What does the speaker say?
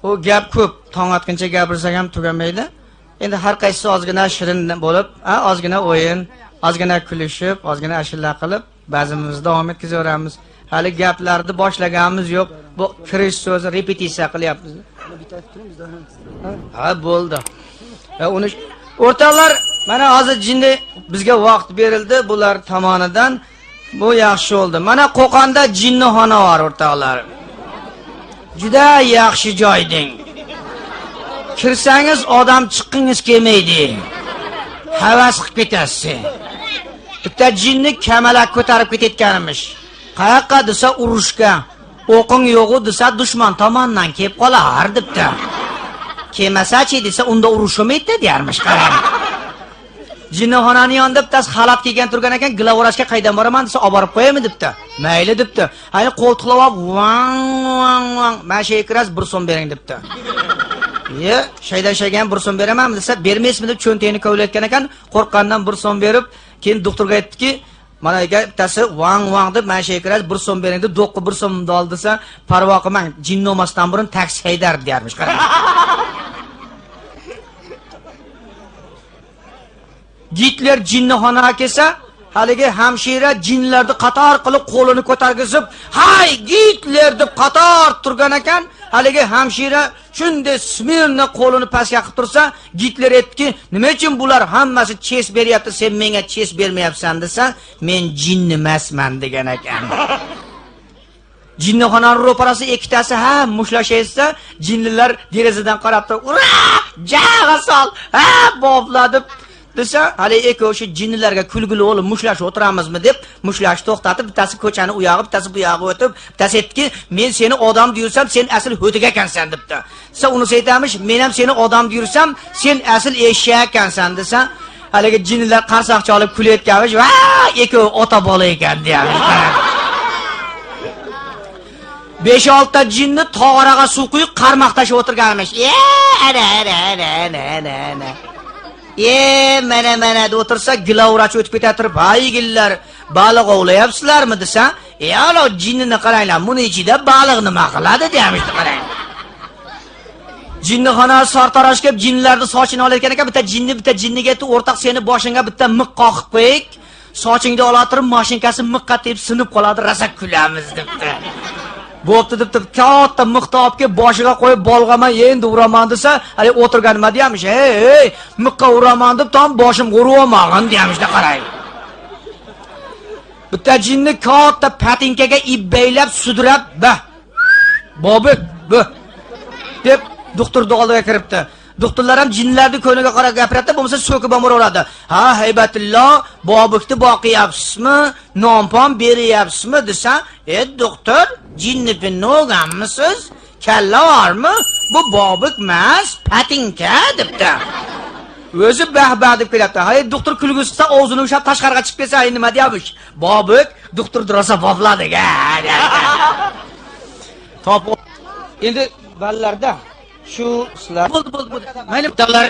U gap ko'p, tong otguncha gapirsak ham tugamaydi. Endi har qaysisi ozgina shirin bo'lib, ozgina o'yin, ozgina kulishib, ozgina ashula qilib bazmimizni davom etkazaveramiz. Hali gaplarni boshlaganimiz yo'q. Bu kirish so'zi repetitsiya qilyapmiz. Ha, bo'ldi. Uni o'rtoqlar, mana hozir jinni bizga vaqt berildi bular tomonidan. Bu yaxshi bo'ldi. Mana Qo'qonda jinnixona bor o'rtoqlar. Juda yaxshi joy deng. Kirsangiz odam chiqqingiz kelmaydi. Havas qilib ketasiz. Bitta jinni kamalak ko'tarib ketayotganimish. Qayoqqa desa urushga. O'qing yo'g'u desa dushman tomondan kelib qolar debdi. Kelmasachi desa unda urushmaydi deyarmish, qarang. Jinnixonaning yonida bittasi xalat kiygan turgan ekan, glavrachga qaydan boraman desa, olib borib qo'yaymi debdi. Mayli debdi. Hali qo'ltiqlab olib, vang vang vang, mana shu kirasiz, 1 so'm bering debdi. Ye, shaydan shaygan 1 so'm beramanmi desa, bermaysizmi deb cho'ntagini kovlayotgan ekan, qo'rqqandan 1 so'm berib, keyin doktorga aytdiki, mana aka bittasi vang vang deb mana shu kirasiz, 1 so'm bering deb do'qqa 1 so'mni oldi desa, parvo qilmang, jinni olmasdan burun taksi haydar deyarmish, qarang. Gitler jinnixonaga kelsa, haligi hamshira jinlarni qator qilib qo'lini ko'targizib, "Hay Gitler" deb qator turgan ekan. Haligi hamshira shunday smirni qo'lini pastga qilib tursa, Gitler aytdiki, "Nima uchun bular hammasi ches beryapti, sen menga ches bermayapsan?" desa, "Men jinni emasman" degan ekan. Jinnixonaning ro'parasi ikkitasi ha mushlashaversa, jinnilar derazadan qarab turib, "Ura! Jag'a sol! Ha, bobla" deb desa, hali ikkovi shu jinnilarga kulgili bo'lib mushlashib o'tiramizmi deb mushlashni to'xtatib, bittasi ko'chani u yog'i, bittasi bu yog'i o'tib, bittasi aytdiki, "Men seni odam deyursam, sen asl ho'tik ekansan" debdi. Desa, unisi aytamish, "Men ham seni odam deyursam, sen asl eshak ekansan" desa, haligi jinnilar qarsoq cholib kulayotganmish, "Va, ikkovi ota bola ekan" deyamish. 5-6 ta jinni tog'oraga suv quyib qarmoq tashib o'tirganmish. E, ana ana ana ana ana ana. E, mana mana deb o'tirsa, gilavrach o'tib keta turib, "Hay yigitlar, baliq ovlayapsizlarmi?" desa, "E, alo jinnini qaranglar, buni ichida baliq nima qiladi?" deyapti, qarang. Jinnixona sartarosh kelib jinlarni sochini olayotgan ekan, bitta jinni bitta jinniga aytdi, "O'rtoq, seni boshingga bitta miq qoqib qo'yik, sochingni ola turib mashinkasi miqqa tegib sinib qoladi, rosa kulamiz" debdi. Bo'pti deb katta miqni olib kelib boshiga qo'yib bolg'aman, endi uraman desa, hali o'tirgan nima deyamish? "Ey, ey, miqqa uraman deb tom boshimga urib olmag'in" deyamishda, qarang. Bitta jinni katta patinkaga ip baylab sudrab, "Bah, Bobek, bu" deb doktorning oldiga kiribdi. Doktorlar ham jinlarni ko'niga qarab gapiryapti, bo'lmasa so'kib ham uraveradi. "Ha, haybatullo, Bobekni boqyapsizmi? Non-pon beryapsizmi?" desa, "E, doktor, jinni pinni olganmisiz? Kalla bormi? Bu Bobek emas, patinka" debdi. O'zi bah-bah deb kelyapti. Hay, doktor kulgisi og'zini ushlab tashqariga chiqib ketsa, ay nima deyapmish? Bobek doktor rosa bopladik. Top. Endi ballarda shu sizlar bo'ldi, bo'ldi, bo'ldi. Mayli, bittalar.